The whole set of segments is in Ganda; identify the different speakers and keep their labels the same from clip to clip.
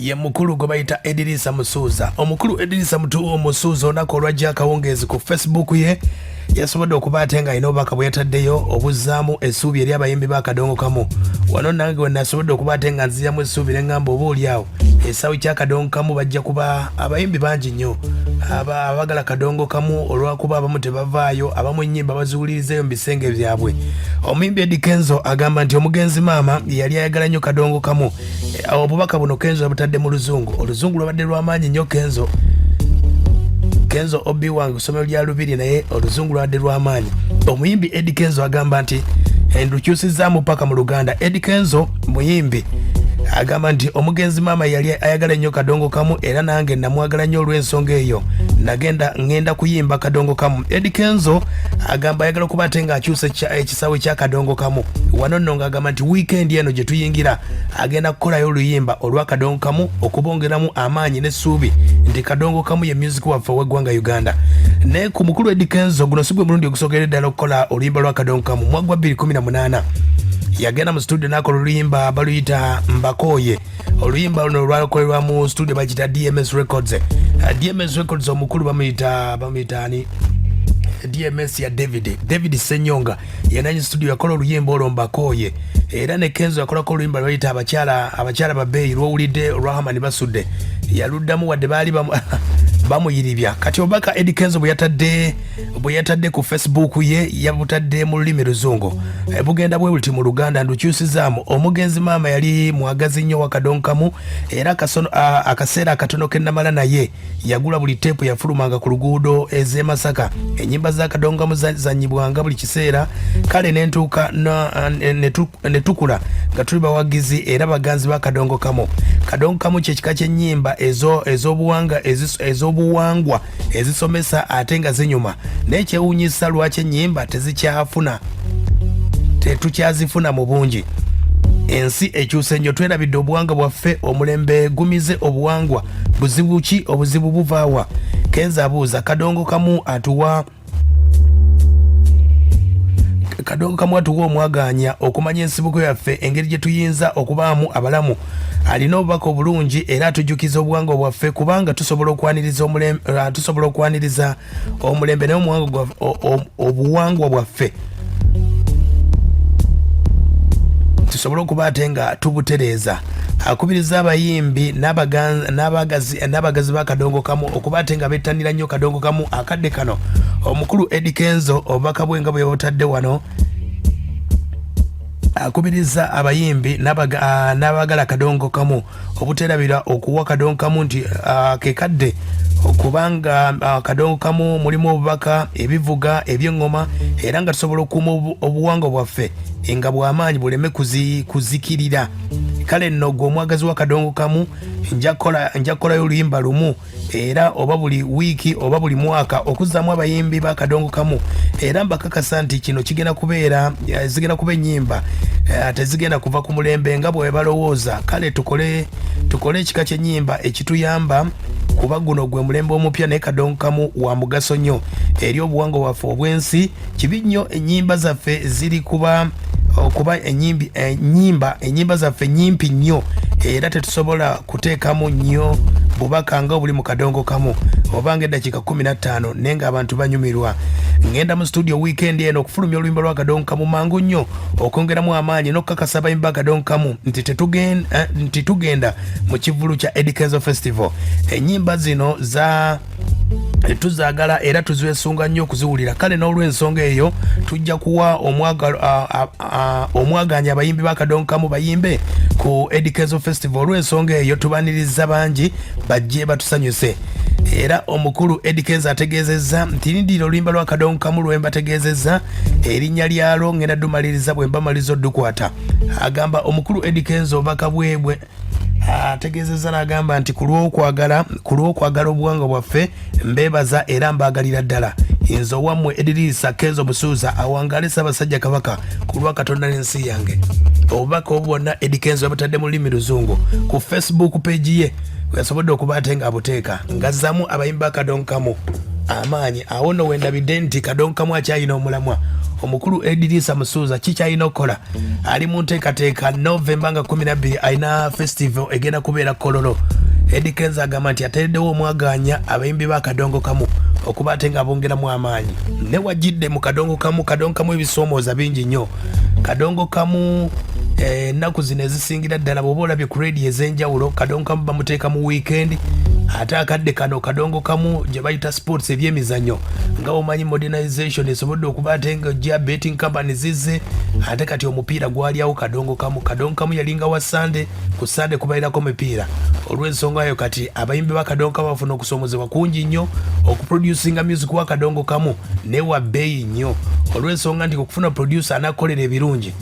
Speaker 1: Ye mukulu gwe bayita Edirisa Musuuza. Omukulu Edirisa Musuuza olunaku olwajja akawungeezi ku Facebook ye yasobodde okuba ate ng'alina obubaka bwe yataddeyo obuzzaamu essuubi eri abayimbi ba Kadongo Kamu. Wano nange we nasobodde okuba ate nga nziyamu essuubi ne ŋŋamba oba oli awo ekisawe kya Kadongo Kamu bajja kuba abayimbi bangi nnyo abagala Kadongo Kamu olwakuba abamu tebavaayo, abamu ennyimba baziwulirizeeyo mu bisenge byabwe. Omuyimbi Eddy Kenzo agamba nti omugenzi maama yali ayagala nnyo Kadongo Kamu. Obubaka buno Kenzo yabutadde mu Luzungu. Oluzungu lwabadde lwamaanyi nnyo. Kenzo obi wange ku ssomero lya Lubiri, naye Oluzungu lwabadde lwamaanyi. Omuyimbi Eddy Kenzo agamba nti ndukyusizaamu paka mu Luganda. Eddy Kenzo muyimbi agamba nti omugenzi maama yali ayagala ennyo Kadongo Kamu era nange namwagala nnyo olw'ensonga eyo nagenda ngenda kuyimba Kadongo Kamu. Eddy Kenzo agamba ayagala okuba ate ng'akyusa ekisaawe kya Kadongo Kamu. Wano nno ng'agamba nti wiikendi eno gye tuyingira agenda kukolayo oluyimba olwa Kadongo Kamu okubongeramu amaanyi n'essuubi nti Kadongo Kamu ye music waffe ow'eggwanga Uganda. Naye ku mukulu Eddy Kenzo, guno si gwe mulundi ogusookera ddala okukola oluyimba lwa Kadongo Kamu. Mwaka gwa 2018 yagenda mu studio n'akola oluyimba baluyita Mbakooye. Oluyimba luno lwakolerwa mu studio bakiyita DMS Records. DMS Records omukulu bamuyita ani? DMS ya David Senyonga yenanyi studio, yakola oluyimba olwo Mbakooye. Era ne Kenzo yakolako oluyimba lwayita Abakyala Babeeyi lwowulidde olwa Hamani Basudde, yaluddamu wadde baali bamuyiribya. Kati obubaka Eddy Kenzo bwe yatadde ku Facebook ye yabutadde mu lulimi Luzungu. Bugenda bwe buti mu Luganda, ndukyusizaamu. Omugenzi maama yali mwagazi nnyo wa Kadongo Kamu era akaseera akatono ke namala naye yagula buli teepu yafulumanga ku luguudo ez'e Masaka. Ennyimba za Kadongo Kamu zanyibwanga buli kiseera, kale nentuuka ne tukula nga tuli bawagizi era baganzi ba Kadongo Kamu. Kadongo Kamu kyekika ky'ennyimba ez'obuwangwa ezisomesa ate nga zinyuma, naye kyewuunyisa lwaki ennyimba tezikyafuna, tetukyazifuna mu bungi. Ensi ekyuse nnyo, twerabidde obuwangwa bwaffe, omulembe gumize obuwangwa. Buzibu ki? Obuzibu buvaawa? Kenzo abuuza. Kadongo kamu atuwa omwaganya okumanya ensibuko yaffe, engeri gye tuyinza okubaamu abalamu. Alina obubaka obulungi era atujjukiza obuwangwa bwaffe kubanga tusobola okwaniriza omulembe naye obuwangwa bwaffe tusobole okuba ate nga tubutereeza. Akubiriza abayimbi n'abagazi ba Kadongo Kamu okuba ate nga bettanira nnyo Kadongo Kamu akadde kano. Omukulu Eddy Kenzo obubaka bwe nga bwe butadde wano, akubiriza abayimbi n'abagala Kadongo Kamu obuterabira okuwa Kadongo Kamu nti ke kadde, kubanga Kadongo Kamu mulimu obubaka, ebivuga eby'eŋŋoma, era nga tusobola okukuuma obuwangwa bwaffe nga bw'amaanyi buleme kuzikirira. Kale nno gwe omwagazi wa Kadongo Kamu, nja kukolayo oluyimba lumu era oba buli wiiki oba buli mwaka okuzzaamu abayimbi ba Kadongo Kamu, era mbakakasa nti kino kigenda kubeera zigenda kuba ennyimba tezigenda kuva ku mulembe nga bwe balowooza. Kale tukole ekika ky'ennyimba ekituyamba kuba guno gwe mulembe omupya, naye Kadongo Kamu wa mugaso nnyo eri obuwangwa bwaffe obw'ensi. Kibi nnyo ennyimba zaffe ziri kuba okuba ennyimba zaffe nyimpi nnyo era tetusobola kuteekamu nnyo bubaka nga obuli mu Kadongo Kamu oba nga eddakiika 15 naye ng'abantu banyumirwa. Ngenda mu studio weekend eno okufulumya oluyimba lwa Kadongo Kamu mangu nnyo okwongeramu amaanyi n'okukakasa abayimbi ba Kadongo Kamu nti tugenda mu kivvulu kya Eddy Kenzo Festival. Ennyimba zino za tuzaagala era tuzeesunga nnyo okuziwulira. Kale n'olw'ensonga eyo tujja kuwa omwaganya abayimbi ba Kadongo Kamu bayimbe ku Eddy Kenzo Festival. Olw'ensonga eyo tubaniriza bangi bajje batusanyuse. Era omukulu Eddy Kenzo ategeezezza nti lindira oluyimba lwa Kadongo Kamu lwe mbategeezezza erinnya lyalwo, ngenda dumaliriza bwe mbamaliriza oddukwata. Agamba omukulu Eddy Kenzo obubaka bwe ategeezezza n'agamba nti ku lw'okwagala obuwangwa bwaffe mbeebaza era mbaagalira ddala. Nze owammwe Edirisa Kenzo Musuuza. Awangaale Ssaabasajja Kabaka ku lwa Katonda n'ensi yange. Obubaka obwo bwonna Eddy Kenzo yabutadde mu lulimi Luzungu ku Facebook page ye yasobodde okuba ate ng'abuteeka ng'azzaamu abayimbi ba Kadongo Kamu amaanyi. Awo nno wendabidde nti Kadongo Kamu akyalina omulamwa. Omukulu Edirisa Musuuza kikyalina okukola, ali mu nteekateeka. Novemba nga 12 alina festival egenda kubeera Kololo. Eddy Kenzo agamba nti ateereddewo omwagaanya abayimbi ba Kadongo Kamu okuba ate nga bongeramu amaanyi. Ne wajjidde mu Kadongo Kamu, Kadongo Kamu ebisoomooza bingi nnyo. Kadongo Kamu eh, ennaku zino ezisingira ddala bw'oba olabye ku rediyo ez'enjawulo, Kadongo Kamu bamuteeka mu wiikendi, ate akadde kano Kadongo Kamu gye bayita sports, ebyemizannyo. Nga omanyi modernization esobodde okuba ate nga ojja betting company zizze, ate kati omupiira gwalyawo Kadongo Kamu. Kadongo Kamu yalinga wa Sande, ku Sande kubairako mipiira. Olw'ensonga eyo kati abayimbi ba Kadongo Kamu bafuna okusoomozebwa kungi nnyo okuproducinga music wa Kadongo Kamu, naye wa bbeeyi nnyo, olw'ensonga nti okufuna producer anakukolera ebirungi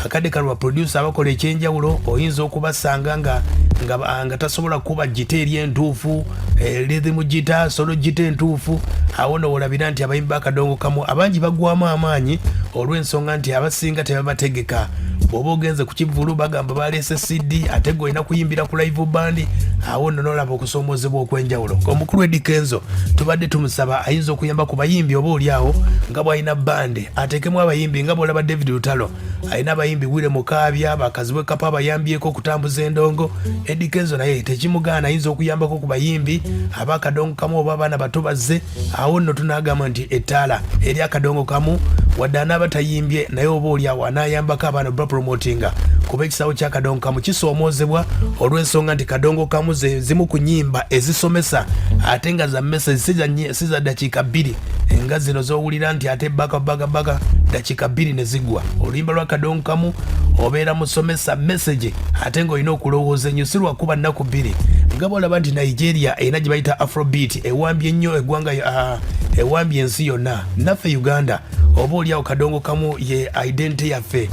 Speaker 1: akadde kalwa producer abakola ekyenjawulo oyinza okubasanga nga, nga, nga tasobola kuba gita eri entuufu, eh, rhythm gita, solo gita entuufu. Awo no wolabira nti abayimbi bakadongo kamu abangi bagwamu amaanyi olw'ensonga nti abasinga tebabategeka. Bw'oba ogenze ku kivvulu bagamba baleese CD, ate gwe olina kuyimbira ku live band. Awo nno nolaba okusoomozebwa okw'enjawulo. Omukulu Eddy Kenzo tubadde tumusaba ayinza okuyamba ku bayimbi, oba oli awo nga bw'alina band ateekemu abayimbi, nga bw'olaba David Lutalo alina abayimbi, Wire Mukaabya, Bakazibwe Kapa abayambyeko okutambuza endongo. Eddy Kenzo naye tekimugaana, ayinza okuyambako ku bayimbi abakadongo kamu oba abaana bato bazze. Awo nno tunaagamba nti ettaala eri akadongo kamu, wadde anaaba tayimbye, naye oba oli awo anaayambako abaana bapromotinga, kuba ekisawo kya Kadongo Kamu kisoomoozebwa olw'ensonga nti Kadongo Kamu ze zimu ku nyimba ezisomesa ate nga za message, si za dakiika 2 nga zino z'owulira nti ate baka baka baka dakiika 2 ne zigwa. Oluyimba lwa Kadongo Kamu obeera musomesa message ate ng'olina okulowooza ennyo, si lwakuba nnaku 2. Nga bw'olaba nti Nigeria erina gye bayita afrobeat, ewambye nnyo eggwanga, ewambye ensi yonna, naffe Uganda oba oliawo Kadongo Kamu ye identity yaffe.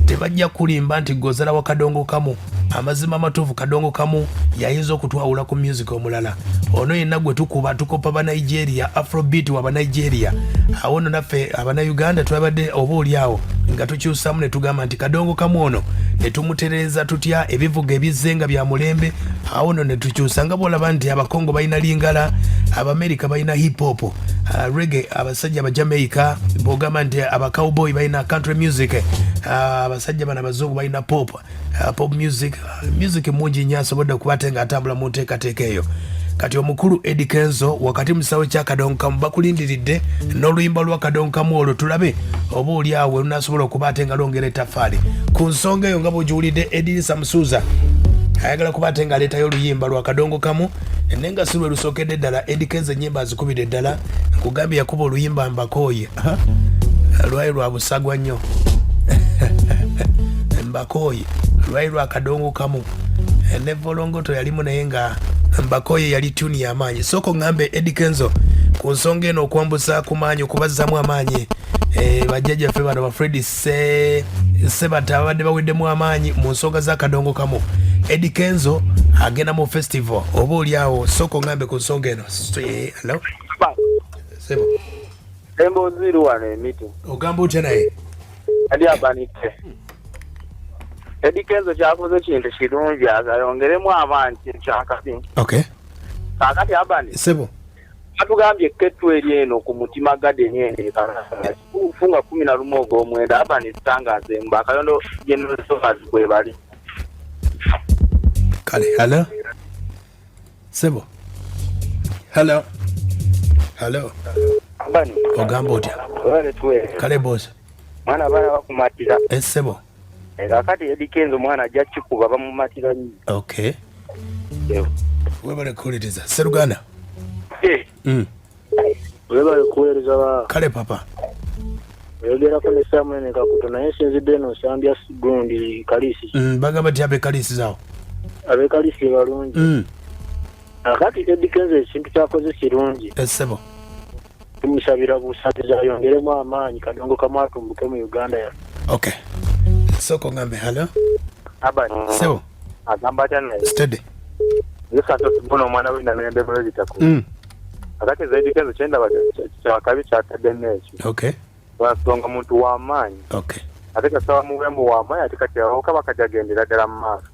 Speaker 1: Tebajja kulimba nti gozala wa Kadongo Kamu. Amazima amatuufu, Kadongo Kamu yayinza okutwawula ku music omulala ono yenna gwe tukuba. Tukopa ba Nigeria, afrobeat wa ba Nigeria. Awo nno naffe abanauganda twabadde oba oliawo nga tukyusamu ne tugamba nti Kadongo Kamu ono ne tumutereeza tutya, ebivuga ebizze nga bya mulembe. Awo nno ne tukyusa, nga bwolaba nti Abakongo balina lingala, Abamerika balina hip hop, reggae, abasajja Abajamaica, bwogamba nti abacowboy balina country music, abasajja bano abazungu balina pop, pop music. Music mungi nnyo asobodde okuba ate ng'atambula mu nteekateeka eyo. Kati omukulu Eddy Kenzo wakati mu kisawo kya Kadonkamu bakulindiridde n'oluyimba lwa Kadonkamu olwo, tulabe oba oli awo lunasobola okuba ate nga lwongera ettaffaali ku nsonga eyo. Nga bw'ogiwulidde, Edirisa Musuuza ayagala kuba ate ng'aleetayo oluyimba lwa Kadongo Kamu, naye nga si lwe lusookedde ddala. Eddy Kenzo ennyimba azikubidde ddala. Nkugambye yakuba oluyimba Mbakooye, lwali lwa busagwa nnyo. Mbakooye lwali lwa Kadongo Kamu ne Volongoto yalimu, naye nga Mbakooye yali tune y'amaanyi. Sooka oŋŋambe Eddy Kenzo ku nsonga eno, okwambusa ku maanyi, okubazzaamu amaanyi bajjajjaffe bano ba Fred Sebata abadde baweddemu amaanyi mu nsonga za Kadongo Kamu. Eddy Kenzo agenda mu festival oba oli awo, sooka oŋŋambe ku nsonga eno. Hello? Sebo.
Speaker 2: Emboozi wano emiti.
Speaker 1: Ogamba otya naye?
Speaker 2: Adi abanike. Eddy Kenzo kyakoze kintu kirungi, ayongeremu amaanyi, kintu kyakabi. Kaakati Abani.
Speaker 1: Sebo.
Speaker 2: Batugambye kettu eri eno ku Mutima Garden eno e Kituufu nga 11 ogw'omwenda. Abani tangaza emba Akayondo General Stores kwebali.
Speaker 1: Kale, hello? Sebo. Hello. Hello.
Speaker 2: Abani.
Speaker 1: Ogamba otya? Kale boss.
Speaker 2: Mwana abaana bakumatira.
Speaker 1: Sebo.
Speaker 2: Kakati Eddy Kenzo mwana ajja kikuba, bamumatira nnyo.
Speaker 1: Okay. Webale kuwuliriza. Seruganda.
Speaker 3: Webale kuweereza ba.
Speaker 1: Kale papa.
Speaker 3: Oyogerako ne Samuel Kakuto, naye nsinzidde eno Nsambya gundi Kalisi.
Speaker 1: Bagamba ti abe Kalisi zaawo.
Speaker 3: Abe Kalisi balungi. Akati Eddy Kenzo ekintu kyakoze kirungi.
Speaker 1: Sebo.
Speaker 3: Tumusabira busabizi ayongeremu amaanyi, Kadongo Kamu atumbuke mu Uganda yaffe.
Speaker 1: Okay. Soko ngambe hello.
Speaker 2: Abani.
Speaker 1: Sebo.
Speaker 2: Agamba atya naye?
Speaker 1: Steady.
Speaker 2: Ye Santos Mbuno omwana we Namirembe Mulezitaku. Akati Eddy Kenzo kyendaba kyakabi kyatadde n'ekyo. Lwansonga muntu wa maanyi. Ate kasaba muwembu wa maanyi, ate kati awo kaba kajagendera ddala mu maaso.